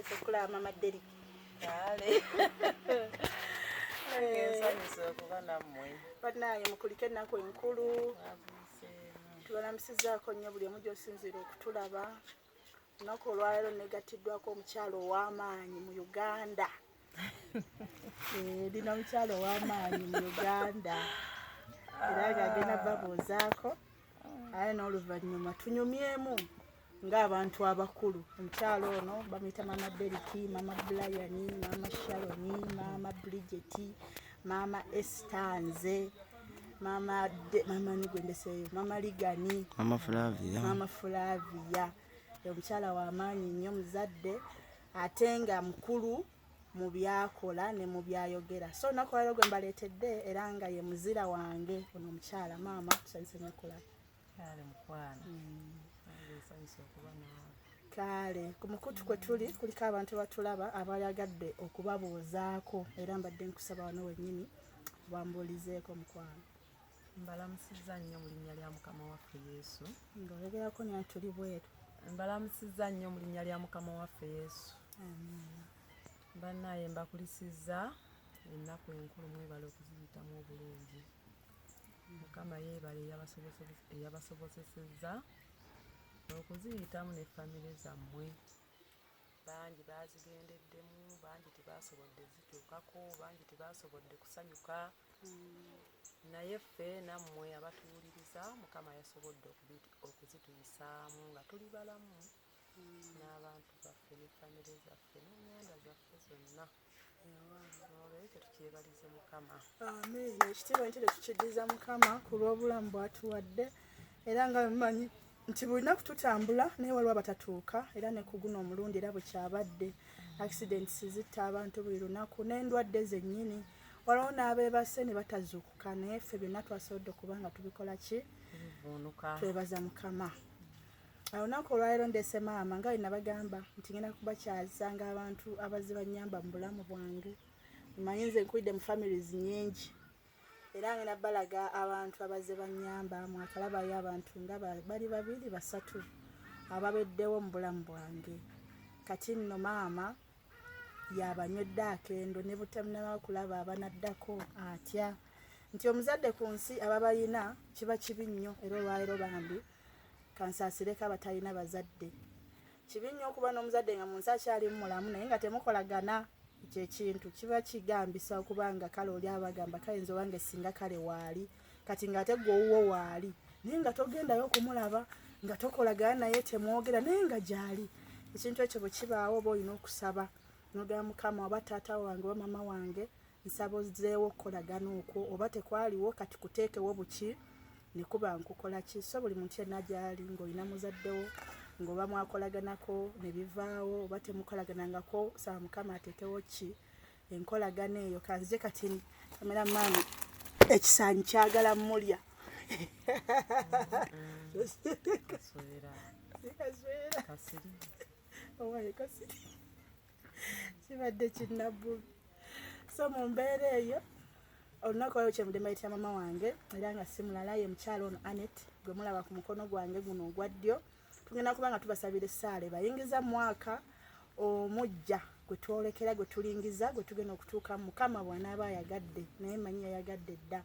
Nsanyuse okulaba Mama Derrick. Kale. Nsanyuse okuba nammwe. Bannaaye mukulike ennaku enkulu. Tubalamusizaako nnyo buli omu gy'osinziira okutulaba. Olunaku olwaleero negattiddwako omukyala ow'amaanyi mu Uganda. Ndina omukyala ow'amaanyi mu Uganda era ng'agenda babuuzaako aye n'oluvannyuma tunyumyemu ng'abantu abakulu. Omukyala ono bamuyita Maama Derrick, Maama Brian, Maama Sharon, Maama Bridget, Maama Esther, nze Maama Maama nigwendeseeyo, Maama Ligani, Maama Flavia. Maama Flavia. Omukyala w'amaanyi nnyo, muzadde ate nga mukulu mu byakola ne mu byayogera. So olunaku olwaleero gwe mbaleetedde era nga ye muzira wange ono omukyala. Maama, tusanyuse nnyo okulaba. Kale mukwano. Nange nsanyuse okuba naawe. Kale ku mukutu kwe tuli kuliko abantu batulaba abayagadde okubabuuzaako, era mbadde nkusaba wano wennyini bambuulizeeko, mukwano. Mbalamusizza nnyo mu linnya lya Mukama waffe Yesu. Ng'oyogerako naye tuli bweru. Mbalamusizza nnyo mu linnya lya Mukama waffe Yesu. Amiina. Bannaaye mbakulisizza ennaku enkulu, mwebale okuziyitamu obulungi. Mukama yeebale eyabasobozesezza okuziyitamu ne famire zammwe. Bangi baazigendeddemu, bangi tebasobodde zituukako, bangi tebasobodde kusanyuka. Naye ffe nammwe abatuwuliriza, Mukama yasobodde okuzituyisaamu nga tuli balamu n'abantu baffe ne famire zaffe n'enganda zaffe zonna. Olwekyo tukyebalize Mukama. Amiina. Ekitiibwa nti tukiddiza Mukama ku lw'obulamu bw'atuwadde, era nga mumanyi nti buli lunaku tutambula naye waliwo abatatuuka, era ne ku guno omulundi era bwe kyabadde. Accidents zitta abantu buli lunaku n'endwadde zennyini, waliwo n'abeebase ne batazuukuka, naye ffe byonna twasobodde okuba nga tubikola ki? Twebaza Mukama. Olunaku olwaleero ndeese maama nga bwe nabagamba nti ngenda kubakyazanga abantu abazze bannyamba mu bulamu bwange. Mmanyi nze nkulidde mu families nnyingi, era ngenda balaga abantu abazze bannyamba. Mwakalabayo abantu nga bali babiri basatu ababeddewo mu bulamu bwange. Kati nno maama yabanywedde akendo ne butanaba kulaba abanaddako atya nti omuzadde ku nsi ababayina kiba kibi nnyo. Era olwaleero bambi kansaasireko abatalina bazadde. Kibi nnyo okuba n'omuzadde nga mu nsi akyali mulamu naye nga temukolagana. Ekyo ekintu kiba kigambisa okuba nga kale oli abagamba kayinza obange singa kale waali kati ng'ate gwe owuwo waali naye nga togendayo okumulaba, nga tokolagana naye, temwogera, naye nga gyali. Ekintu ekyo bwe kibaawo oba olina okusaba nogamba, Mukama, oba taata wange oba mama wange, nsaba ozzeewo okukolagana okwo, oba tekwaliwo kati kuteekewo buki ne kuba nkukola ki. So buli muntu yenna gyali ng'olina muzaddewo ng'oba mwakolaganako ne bivaawo oba temukolaganangako, saba Mukama ateekewo ki enkolagana eyo. Kanzije kati kameramaani, ekisaanyi kyagala mulya. Kaswera. Owaye kasiri kibadde kinnabbubi. So mu mbeera eyo olunaku olwo kyemudde mbayitira mama wange, era nga si mulala ye mukyala ono Anet gwe mulaba ku mukono gwange guno ogwa ddyo. Tugenda kuba nga tubasabira essaala ebayingiza mu mwaka omujja gwe twolekera, gwe tulingiza, gwe tugenda okutuukamu Mukama bw'anaaba ayagadde, naye manyi yayagadde dda.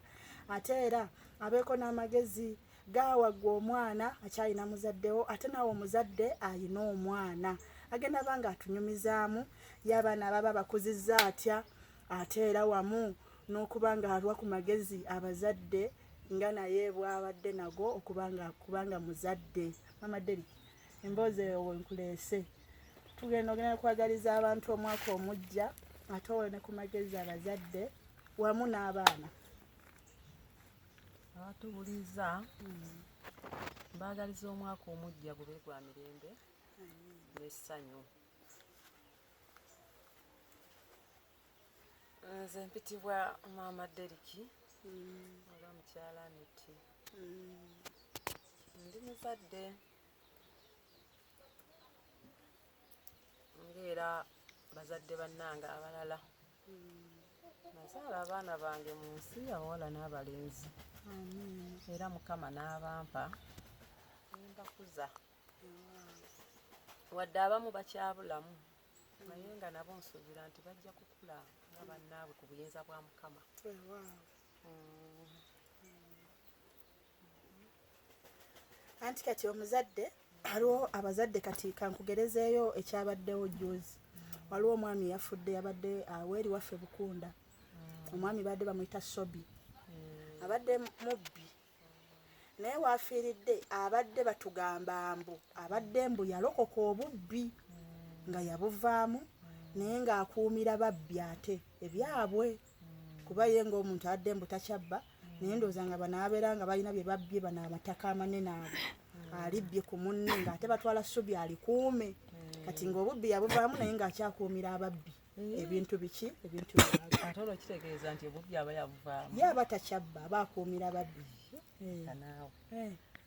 Ate era abeeko n'amagezi gaawa ggwe omwana akyalina muzaddewo, ate naawe omuzadde ayina omwana. Agenda ba nga atunyumizaamu ye abaana ababa bakuzizza atya, ate era wamu n'okuba nga alwa ku magezi abazadde nga naye bw'abadde nago okubanga kubanga muzadde. Mama Derrick, emboozi eyo wenkuleese, tugenda ogenda kwagaliza abantu omwaka omujja, ate owe ne ku magezi abazadde wamu n'abaana. Abatuwuliriza, mbaagaliza omwaka omujja gube gwa mirembe n'essanyu. Nze mpitibwa Maama Derrick oba mukyala Aneti. Ndi muzadde ng'era bazadde bannange abalala. Nazaala abaana bange mu nsi, abawala n'abalenzi, era Mukama n'abampa nembakuza, wadde abamu bakyabulamu. Naye nga nabo nsuubira nti bajja kukula nga bannaabwe ku buyinza bwa Mukama. Anti kati omuzadde, waliwo abazadde kati kankugerezeeyo ekyabaddewo juzi. Waliwo omwami yafudde, yabadde aweeri waffe Bukunda. Omwami badde bamuyita Sobi, abadde mubbi, naye wafiiridde abadde batugamba mbu abadde mbu yalokoka obubbi nga yabuvaamu, naye ng'akuumira babbi ate ebyabwe, kuba ye ng'omuntu adde mbu takyabba, naye ndowooza nga banaabeera nga balina bye babbye, bano amataka amanene ago alibbye ku munne, ng'ate batwala Subi alikuume. Kati ng'obubbi yabuvaamu, naye ng'akyakuumira ababbi ebintu biki, ebintu byabwe. Ate olwo kitegeeza nti obubbi aba yabuvaamu. Ye aba takyabba, aba akuumira babbi. Naawe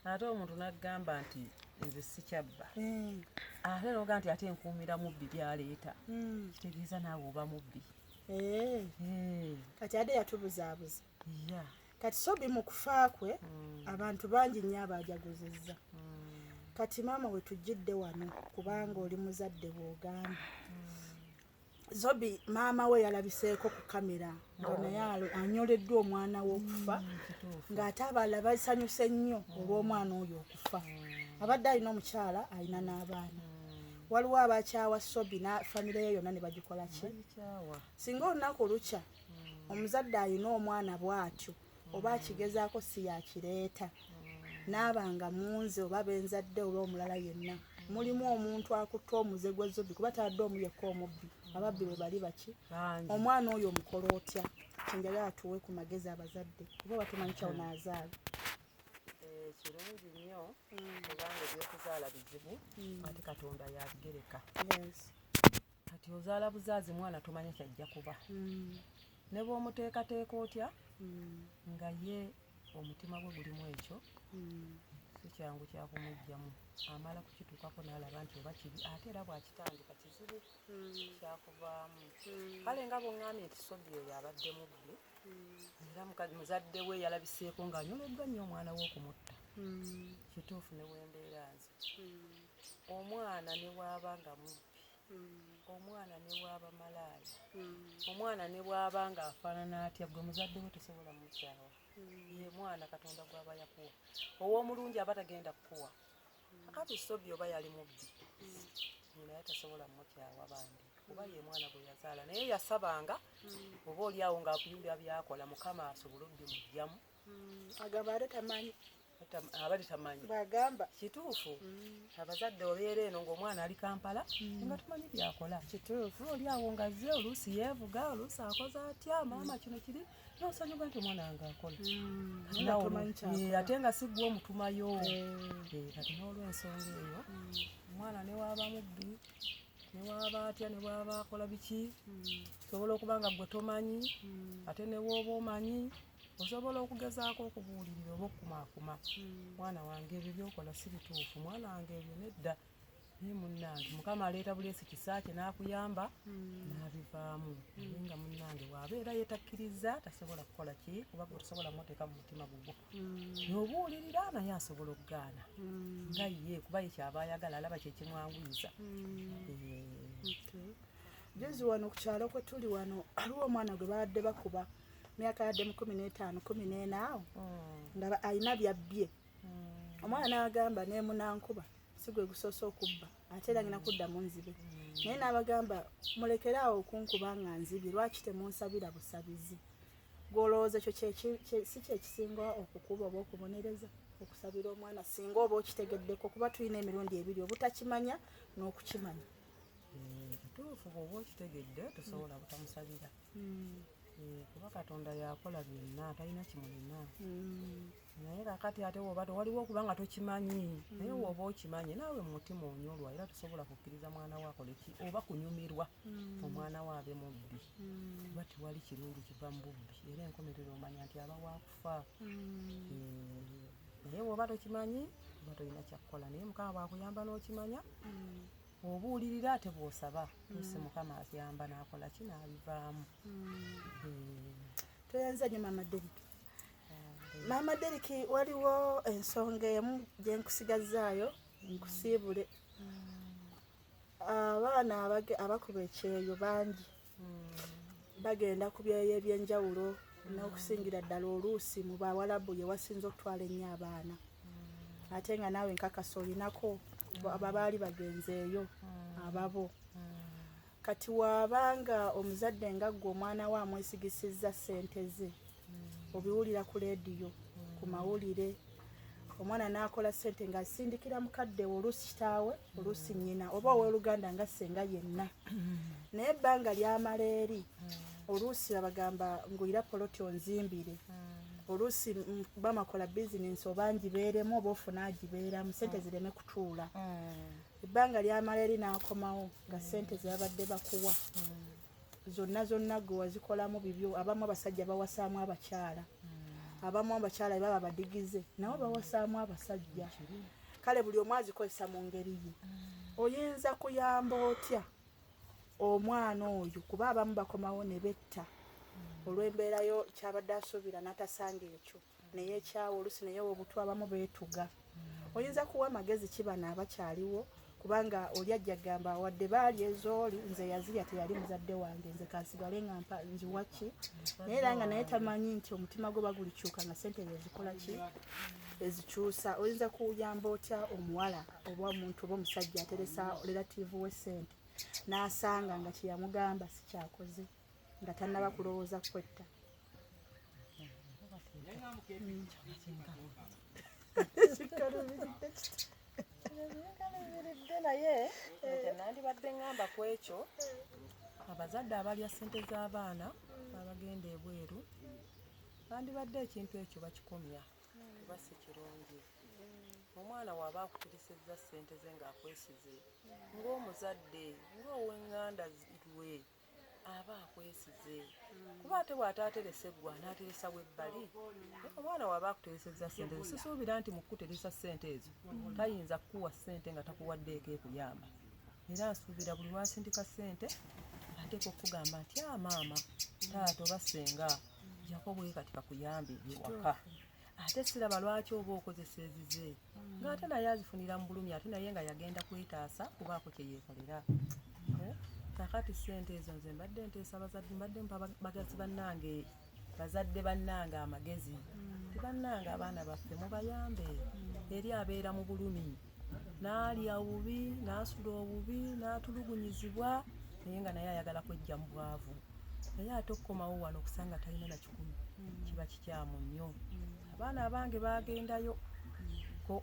ate omuntu n'agamba nti nze sikyabba, ate noga nti ate nkuumira mubbi byaleeta, kitegeeza naawe oba mubbi. Kati ate yatubuzaabuza. Kati Sobi mu kufa kwe abantu bangi nnyo abajaguzizza. Kati maama we tujjidde wano kubanga oli muzadde, bw'ogamba Zobi maama we yalabiseeko ku kamera nga naye anyoleddwa omwana we okufa, ng'ate abalala basanyuse nnyo olw'omwana oyo okufa. Abadde alina omukyala, alina n'abaana. Waliwo abakyawa Sobi na famire ye yonna ne bagikola ki. Singa olunaku olukya omuzadde alina omwana bw'atyo, oba akigezaako si yakireeta, naaba nga munze oba benzadde oba omulala yenna mulimu omuntu akutta omuze gwa Zobi, kuba taadde omu yekka omubbi, ababbi bwe bali baki, omwana oyo omukola otya? Kyenjagala tuwe ku magezi abazadde, kuba batumanyi kyawonaazaala. Kirungi nnyo, kubanga ebyokuzaala bizibu, ate Katonda yabigereka. Kati ozaala buzaazi mwana, tomanya kyajja kuba, ne bw'omuteekateeka otya nga ye omutima gwe gulimu ekyo, si kyangu kyakumuggyamu. Amala kukituukako n'alaba nti oba kibi, ate era bw'akitandika kizibu kyakuvaamu. Kale nga bw'oŋŋambye nti Sobi oyo abadde mubbi, era muzadde we yalabiseeko ng'anyoleddwa nnyo omwana we okumutta, kituufu. Ne bwembeera nze, omwana ne bw'aba nga mubbi, omwana ne bw'aba malaaya, omwana ne bw'aba ng'afaanana atya, gwe muzadde we tosobola mukyawa. Ye mwana Katonda gw'aba yakuwa, ow'omulungi aba tagenda kukuwa. Kakati Sobi oba yali mubbi, naye tasobola mukyawa bambi, kuba ye mwana gwe yazaala. Naye yasabanga oba oli awo ng'akuyulira byakola, Mukama asobole obbimugyamu. Agamba ate tamanyi. Abali tamanyi. Bagamba. Kituufu, abazadde obeera eno ng'omwana ali Kampala nga tumanyi byakola. Kituufu. Oli awo ng'azze, oluusi yeevuga, oluusi akoze atya, maama kino kiri, nosanyuka nti omwana wange akola. Ate nga si gwe omutumayo. Kati n'olwensonga eyo, omwana ne waaba mubbi, ne waaba atya, ne bwaba akola biki, osobola okuba nga gwe tomanyi, ate ne bw'oba omanyi osobola okugezaako okubuulirira oba okukumaakuma, mwana wange ebyo byokola si bituufu, mwana wange ebyo nedda. Naye munnange, Mukama aleeta buleesi kisa kye n'akuyamba n'abivaamu. Naye nga munnange bw'abeera yetakkiriza, tasobola kukola ki, kuba gwe tosobola muteeka mu mutima gugwo. N'obuulirira naye asobola okugaana nga ye, kuba ye kyaba ayagala, alaba kyekimwanguyiza. Juzi wano ku kyalo kwe tuli wano, aliwo omwana gwe babadde bakuba, myaka yadde mu 15, 14 awo, nga alina byabbye. Omwana n'agamba, nemunankuba si gwe gusoose okubba, ate era ngina kuddamu nzibe. Naye n'abagamba, mulekere awo okunkuba nga nzibye, lwaki temunsabira busabizi? Gwolowooza ekyo si kyekisinga okukuba oba okubonereza, okusabira omwana singa oba okitegeddeko? Kuba tulina emirundi ebiri, obutakimanya n'okukimanya. Kituufu, bw'oba okitegedde tosobola butamusabira, kuba Katonda yakola byonna, talina kimulina. Naye kakati ate woba waliwo okuba nga tokimanyi, naye woba okimanyi naawe mu mutima onyolwa, era tosobola kukkiriza mwana we akole ki oba kunyumirwa omwana we abe mubbi, kuba tewali kirungi kiva mu bubbi, era enkomerero omanya nti aba wakufa. Naye woba tokimanyi oba tolina kyakukola, naye Mukama bwakuyamba n'okimanya, obuulirira ate bw'osaba, lusi Mukama ayamba n'akola ki n'abivaamu. Toyanza nnyo, Maama Deriki. Maama Deriki, waliwo ensonga emu gye nkusigazaayo nkusiibule. Aba Abaana abakuba ekyeyo bangi bagenda ku byeyo ebyenjawulo n'okusingira ddala oluusi mu Bawalabu ye wasinze okutwala ennyo abaana, ate nga naawe nkakasa olinako ababaali bagenzeeyo ababo. Kati waabanga omuzadde nga ggwe omwana we amwesigisizza ssente ze, obiwulira ku leediyo, ku mawulire, omwana n'akola ssente ng'asindikira mukadde we, oluusi kitaawe, oluusi nnyina, oba owooluganda nga ssenga yenna, naye ebbanga lyamala eri oluusi babagamba ngulira poloti onzimbire, oluusi bamakola bizinensi oba ngibeeremu oba ofuna agibeeramu, ssente zireme kutuula. Ebbanga lyamala eri n'akomawo nga ssente ze babadde bakuwa zonna zonna gwe wazikolamu bibyo. Abamu abasajja bawasaamu abakyala, abamu abakyala baba badigize nabo bawasaamu abasajja. Kale buli omu azikozesa mu ngeri ye. Oyinza kuyamba otya omwana oyo? Kuba abamu bakomawo ne betta olw'embeerayo kyabadde asuubira n'atasanga ekyo, naye ekyawa oluusi naye obutwa, abamu beetuga. Oyinza kuwa amagezi ki bano abakyaliwo? Kubanga oli ajja kugamba, wadde baali ezooli, nze yazirya teyali muzadde wange, nze kansigale nga mpa nziwa ki? Naye era nga naye tamanyi nti omutima gwe bagulikyuka nga sente ezikola ki, ezikyusa. Oyinza kuyamba otya omuwala oba omuntu oba omusajja ateresa relative we sente n'asanga nga kyeyamugamba si kyakoze, nga tannaba kulowooza kwetta? Kikalubiridde, naye nandibadde ŋŋamba ku ekyo, abazadde abalya ssente z'abaana abagenda ebweru bandibadde ekintu ekyo bakikomya, kuba si kirungi. Omwana waaba akuteresezza ssente ze ng'akwesize ng'omuzadde, ng'ow'eŋŋanda lwe aba akwesize, kuba ate bw'ataateresa eggwa anaateresa webbali. Omwana waaba akuteresezza ssente ze, sisuubira nti mu kukuteresa ssente ezo tayinza kukuwa ssente nga takuwaddeeko ekuyamba. Era nsuubira buli lwasindika ssente ateeka okukugamba nti, "A maama, taata oba ssenga, jako bwe kati kakuyambe ebyewaka." Ate siraba lwaki oba okozesa ezize ng'ate naye azifunira mu bulumi, ate naye nga yagenda kwetaasa kubaako kye yeekolera. Kakati ssente ezo nze mbadde nteesa abazadde, mbadde mpa bagazi bannange, bazadde bannange amagezi ti, bannange, abaana baffe mubayambe. Eri abeera mu bulumi, n'alya obubi, n'asula obubi, n'atulugunyizibwa, naye nga naye ayagala kwejja mu bwavu, naye ate okukomawo wano okusanga talina na kikumi kiba kikyamu nnyo. Abaana abange bagendayo ko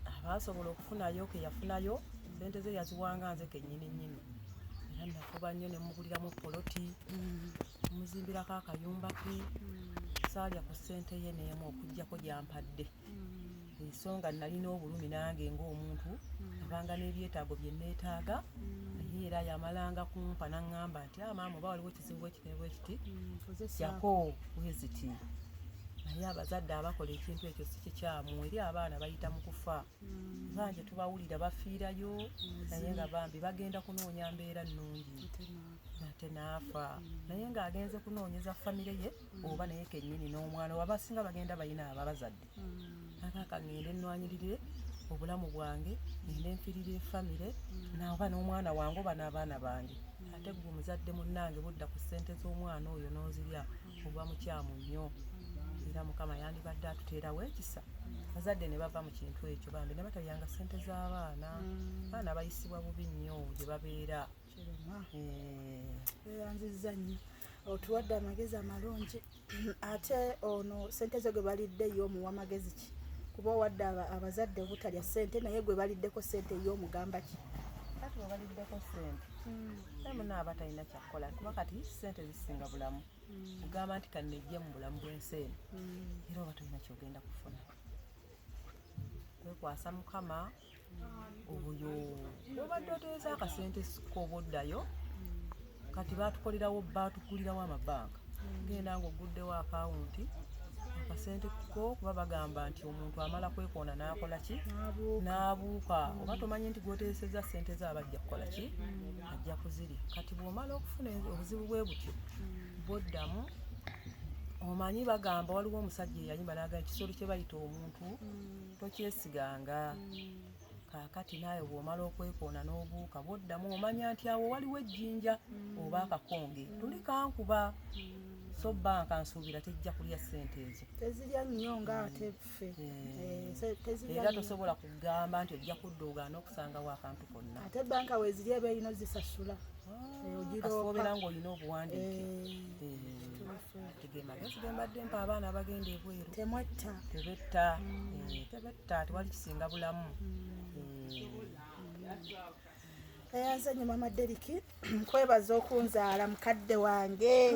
abaasobola okufunayo ke yafunayo, sente ze yaziwanga nze kennyini nnyini, era nafuba nnyo ne muguliramu poloti, muzimbirako akayumba ke. Saalya ku ssente ye n'emu okuggyako gyampadde, ensonga nalina obulumi nange ng'omuntu abanga n'ebyetaago bye neetaaga, naye era yamalanga kumpa n'aŋŋamba nti, "Ah maama, oba waliwo ekizibu bwekiti ne bwekiti, jako bweziti." Naye abazadde abakola ekintu ekyo si kikyamu. Eri abaana bayita mu kufa bangi, tubawulira bafiirayo, naye nga bambi bagenda kunoonya mbeera nnungi, ate n'afa, naye ng'agenze kunoonyeza famire ye oba naye kennyini n'omwana we. Abasinga bagenda balina abo abazadde, akaaka ngende nnwanyirire obulamu bwange, ngende nfiirire famire naoba n'omwana wange oba n'abaana bange. Ate gwe omuzadde munnange budda ku ssente z'omwana oyo n'ozirya, oba mukyamu nnyo. Era Mukama yandibadde atuteerawo ekisa, bazadde ne bava mu kintu ekyo bambi ne batalyanga ssente z'abaana. Baana bayisibwa bubi nnyo gye babeera. Weeyanzizza nnyo, otuwadde amagezi amalungi. Ate ono sente ze gwe balidde ye omuwa magezi ki? Kuba owadde abazadde obutalya ssente, naye gwe baliddeko ssente ye omugamba ki? Kati bwe baliddeko ssente, naye munaaba aba talina kyakukola, kuba kati ssente zisinga bulamu. Kugamba nti kannejje mu bulamu bw'ensi eno, era oba tolina kyogenda kufuna, kwekwasa Mukama oyo obadde oteresa akasente koba oddayo. Kati batukolerawo, batugulirawo amabanka, genda nga oguddewo akawunti akasente ko, kuba bagamba nti omuntu amala kwekoona n'akola ki, n'abuuka, oba tomanyi nti gwotereseza sente ze aba ajja kukola ki, ajja kuzirya. Kati bw'omala okufuna obuzibu bwe butyo, bwoddamu omanyi bagamba waliwo omusajja eyayimba n'agamba ekisolo kye bayita omuntu tokyesiganga. Kaakati naawe bw'omala okwekoona n'obuuka, bw'oddamu omanya nti awo waliwo ejjinja oba akakonge tuli kankuba. So banka nsuubira tejja kulya ssente ezo. Tezirya nnyo ng'ate ffe. Tezirya Era nnyo. Tosobola kugamba nti ojja kudda ogaana okusangawo akantu konna. Ate banka weeziri eba erina ozisasula. Kasita Ogiroopa. obeera ng'olina obuwandiike. Kituufu. Kati ge magezi ge mbadde mpa abaana abagenda ebweru. Temwetta. Tebetta, tebetta, tewali kisinga bulamu. Eyanze nnyo Mama Deriki, nkwebaza okunzaala mukadde wange.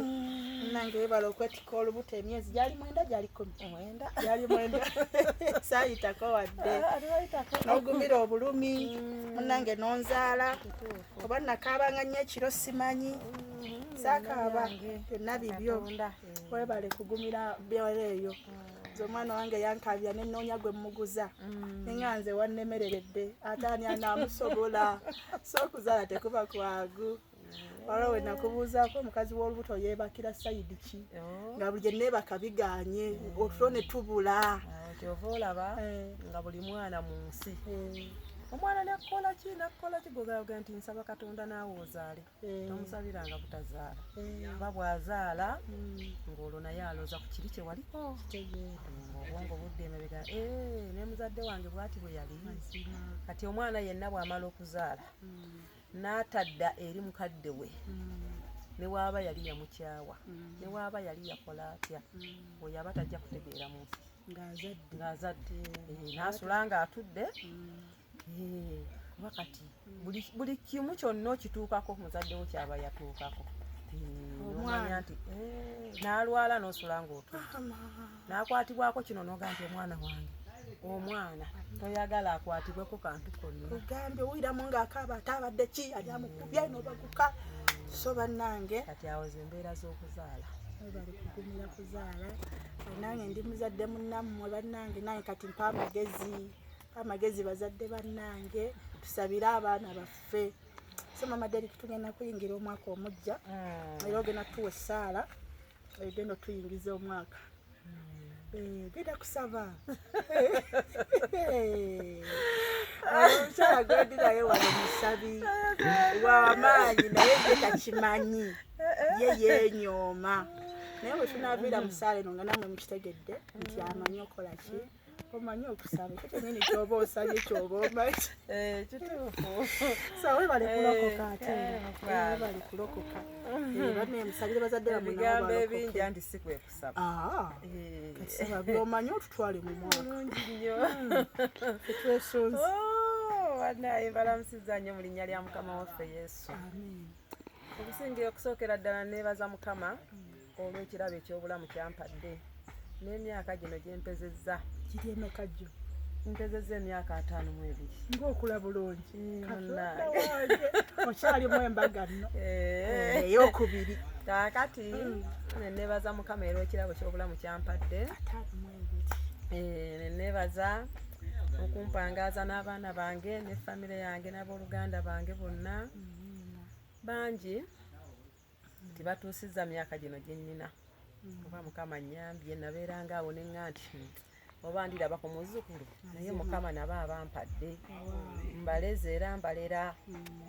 Nange webala okwetika olubuto emyezi gyali 9, gyali 10. 9. Gyali 9, saayitako wadde, n'ogumira obulumi munange n'onzaala. Oba nakaabanga nnyo ekiro simanyi, saakaaba, byonna bibyo. Webale kugumira byala eyo. Nze omwana wange yankabya nenoonya gwe muguza, nenga nze wannemereredde, ate ani anaamusobola? So okuzaala tekuba kwangu. Waliwo we nakubuuzaako omukazi w'olubuto yeebakira side ki, nga buli gye neebaka biganye, otulo ne tubula. Kyova olaba nga buli mwana mu nsi, omwana nakukola ki, nakukola ki, gogaga nti nsaba Katonda naawe ozaale. Tomusabiranga butazaala, kuba bw'azaala ng'olwo naye aloza ku kiri kye waliko. Kitegeera. Ng'obwongo budda emabega, ne muzadde wange bw'ati bwe yali. Mazima. Kati omwana yenna bw'amala okuzaala n'atadda eri mukadde we, ne waaba yali yamukyawa, ne waaba yali yakola atya, oyo aba tajja kutegeera mu nsi. Ng'azadde. Ng'azadde. N'asula ng'atudde. Kuba kati buli kimu kyonna okituukako muzadde wo kyaba yatuukako. Omwana. N'omanya nti n'alwala n'osula ng'otudde, n'akwatibwako kino n'oga nti omwana wange, omwana toyagala akwatibweko kantu konna. Ogambye owuliramu ng'akaaba, ate abadde ki, ali amukubye n'obaguka. So bannange, Kati awo ze embeera z'okuzaala. Bali kugumira kuzaala. Nange ndi muzadde munnammwe bannange, nange kati mpa amagezi, mpa amagezi bazadde bannange, tusabire abaana baffe. So Mama Deriki, tugenda kuyingira omwaka omujja, era ogenda tuwa essaala egenda otuyingiza omwaka. Genda kusaba. Omukyala gwendi naye wano musabi w'amaanyi, naye ye takimanyi, ye yeenyooma. Naye bwe tunaaviira mu ssaala eno nga nammwe mukitegedde nti amanyi okola ki, omanyi okusaba, ekyo kyennyini kyoba osabye kyoba omanyi. Kituufu. So webale kulokoka ate. Mukwano. Webale kulokoka. Banne musabire bazadde bammwe nabo Ebigambo balokoke. ebingi anti si kwe kusaba. Ah, kati saba byomanyi otutwale mu mwaka. Bulungi nnyo. Tetwesunze. Oh, bannaye mbalamusizza nnyo mu linnya lya Mukama waffe Yesu. Amen. Okusingira okusookera ddala neebaza Mukama olw'ekirabo eky'obulamu kyampadde n'emyaka gino gye mpezezza. Kiri emeka jjo? Mpezezza emyaka 52. Ng'okula bulungi. Katonda Munnange. wange, okyalimu embaga nno eyokubiri. Kaakati neneebaza Mukama era ekirabo ky'obulamu kyampadde. 52. Neneebaza okumpangaaza n'abaana bange ne famire yange n'abooluganda bange bonna bangi tibatuusizza myaka gino gye nnina, kuba Mukama nnyambye. Nabeeranga awo neŋŋa nti, oba ndiraba ku muzzukulu?" Naye Mukama nabo abampadde, mbaleze era mbalera,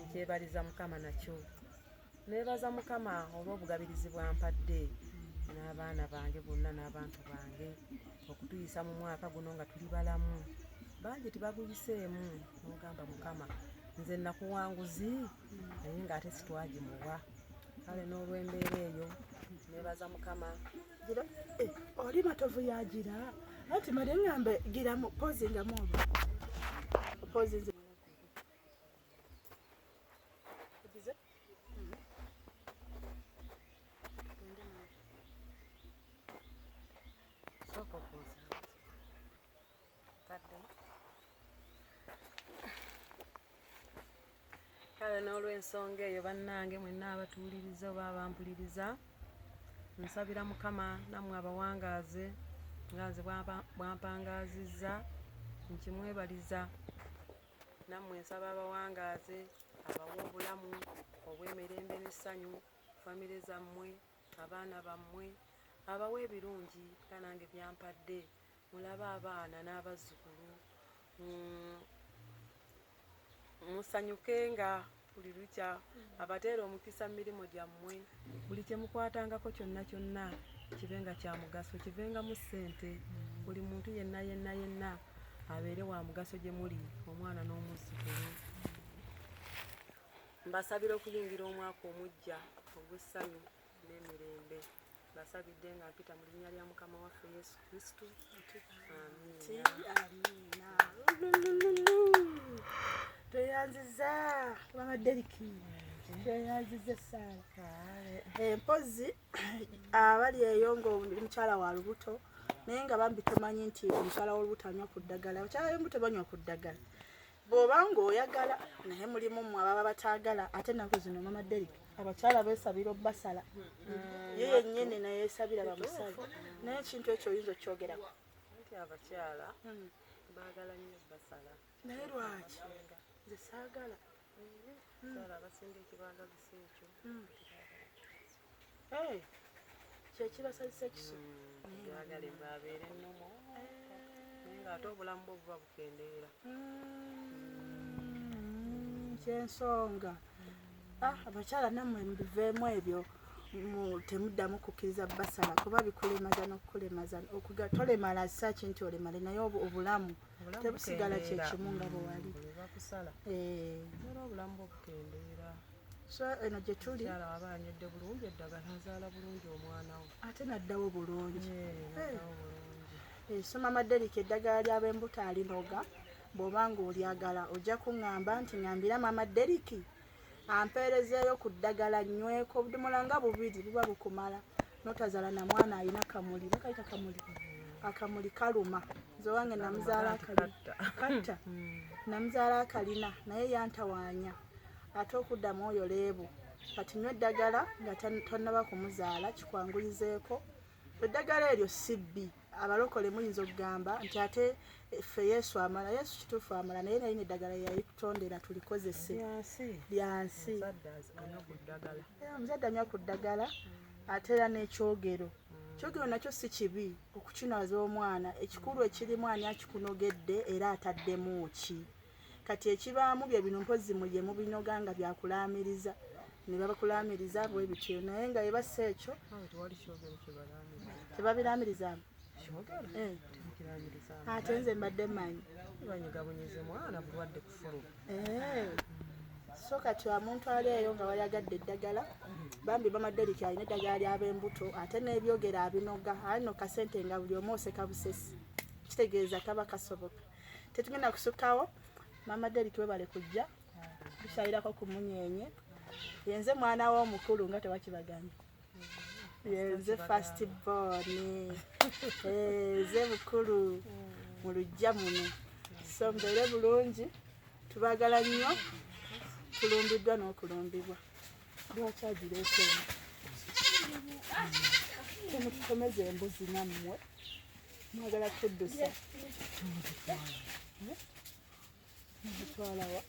nkyebaliza Mukama nakyo. Neebaza Mukama olw'obugabirizi bwampadde n'abaana bange bonna n'abantu bange okutuyisa mu mwaka guno nga tuli balamu. Bangi tibaguyiseemu, n'ogamba, "Mukama, nze nakuwanguzi," naye ng'ate sitwagimuwa. Kale n'olw'embeera eyo neebaza Mukama. Gira, oli matovu yagira anti male ŋŋambe giramu pozingamu oba pozinze. Ogize? Gende nawe. Sooka okuuza. Tadde. Kale n'olw'ensonga eyo bannange mwenna abatuwuliriza oba abampuliriza, nsabira Mukama nammwe abawangaaze nga nze bwampangaazizza, nkimwebaliza. Nammwe nsaba abawangaaze, abawe obulamu obw'emirembe n'essanyu, famire zammwe, abaana bammwe, abawe ebirungi nga nange byampadde. Mulabe abaana n'abazzukulu. Musanyukenga buli lukya, abateera omukisa mu mirimu gyammwe. Buli kye mukwatangako kyonna kyonna kibe nga kya mugaso, kivengamu ssente. Buli muntu yenna yenna yenna abeere wa mugaso gye muli, omwana n'omuzzukulu. Mbasabira okuyingira omwaka omuggya ogw'essanyu n'emirembe. Mbasabidde nga mpita mu linnya lya Mukama waffe Yesu Kristo. Amiina. Tweyanziza Mama Deriki, tweyanziza essaala. Mpozi abali eyo ng'oli mukyala wa lubuto, naye nga bambi tomanyi nti omukyala w'olubuto anywa ku ddagala. Abakyala b'embuto banywa ku ddagala bw'oba ng'oyagala, naye mulimu mmwe ababa bataagala. Ate ennaku zino, Mama Deriki, abakyala beesabira obbasala, ye yennyini nayeesabira bamusale. Naye ekintu ekyo oyinza okukyogerako? Nti abakyala baagala nnyo basala. Naye lwaki? Nze saagala. Abakyala abasinga ekibaagazisa ekyo. Kyekibasazisa ekiso. Baagala babeere ennomo, naye ng'ate obulamu bwo buba bukendeera. Kyensonga. Abakyala nammwe mubiveemu ebyo, temuddamu kukkiriza basala, kuba bikulemaza n'okukulemaza. Tolemala saki nti olemale, naye obulamu tebusigala kyekimu nga bwe wali. Bwe bakusala era obulamu bwo bukendeera. So eno gye tuli. Omukyala waba anywedde bulungi eddagala, azaala bulungi omwana we. Ate naddawo bulungi. Naddawo bulungi. So Mama Deriki eddagala ly'ab'embuto alinoga. Bw'oba ng'olyagala, ojja kuŋŋamba nti ŋŋambira Mama Deriki ampeerezeeyo ku ddagala nyweko obudomola nga bubiri, buba bukumala notazaala na mwana alina kamuli. Bakayita kamuli, akamuli kaluma. Nze owange namuzaala akalina katta, namuzaala akalina, naye yantawaanya ate okuddamu oyo leebu. Kati nywa eddagala nga tonnaba kumuzaala, kikwanguyizeeko. Eddagala eryo si bbi. Abalokole muyinza okugamba nti ate ffe Yesu amala. Yesu kituufu amala, naye nalina eddagala yalitutondera tulikozese. Lyansi. Omuzadde anywa ku ddagala. Ate era n'ekyogero, kyogero nakyo si kibi okukinaza omwana. Ekikulu ekirimu ani akikunogedde era ataddemu ki. Kati ekibaamu bye bino, mpozi mulye mubinoga nga byakulaamiriza, ne babakulaamiriza bwe bityo, naye nga bebassa ekyo tebabiraamirizaamu. Ate nze mbadde mmanyi. So kati omuntu ali eyo nga wayagadde eddagala, bambi Mama Deriki alina eddagala ly'ab'embuto, ate n'ebyogero abinoga. Ali no kasente nga buli omu oseka busesi, kitegeeza kaba kasoboka. Tetugenda kusukkawo. Mama Deriki, webale kujja tukyalirako ku munyenye. Yenze mwana we omukulu, nga tewakibagambye, yenze first born, nze mukulu mu luggya muno. So mbeere bulungi, tubagala nnyo, tulumbiddwa n'okulumbibwa. Lwaki agireeta eno? Temutukomeza embuzi nammwe, mwagala kuddusa. Muzitwalawa?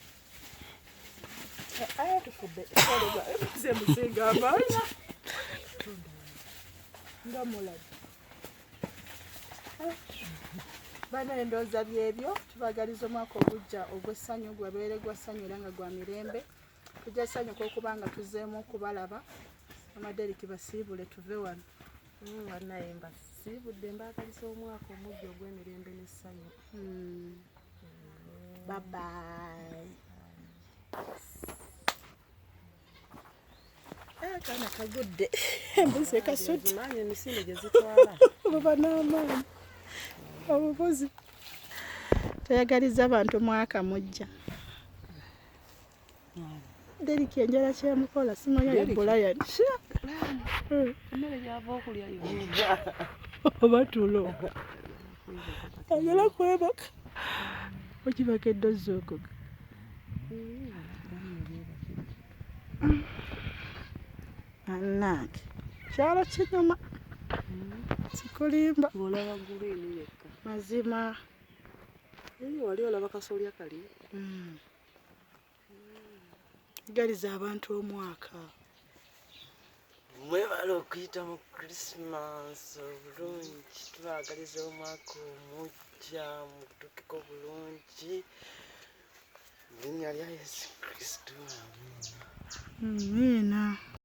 Aya, tufudde embuzi emusinga amaanyi nga mulabi bana. Endowooza byebyo. Tubagaliza omwaka ogujja ogw'essanyu, gwabeere gwa ssanyu era nga gwa mirembe. Tujja sanyuka okuba nga tuzzeemu okubalaba. Mama Deriki, basiibule tuve wano. Bannaye, mbasiibudde, mbaagaliza omwaka omujja ogw'emirembe n'essanyu. Bye bye. Akaana kagudde embuzi ekasudde. Maanyi emisinde gye zitwala. Buba n'amaanyi obubuzi. Toyagaliza abantu mwaka mujja. Deriki, enjala kyemukola simanya ye. Brian. Emmere gyava okulya yonna. Oba tulo, ayagala kwebaka, okibakedde ozuukuka. Annange, kyalo kinyuma, sikulimba. Ng'olaba green yekka. Mazima. Naye wali olaba kasolya kali. Galiza abantu omwaka. Mwebale okuyita mu Christmas obulungi. Tubaagaliza omwaka omujja mutuukeko bulungi. Mu linnya lya Yesu Kristo, amiina. Amiina.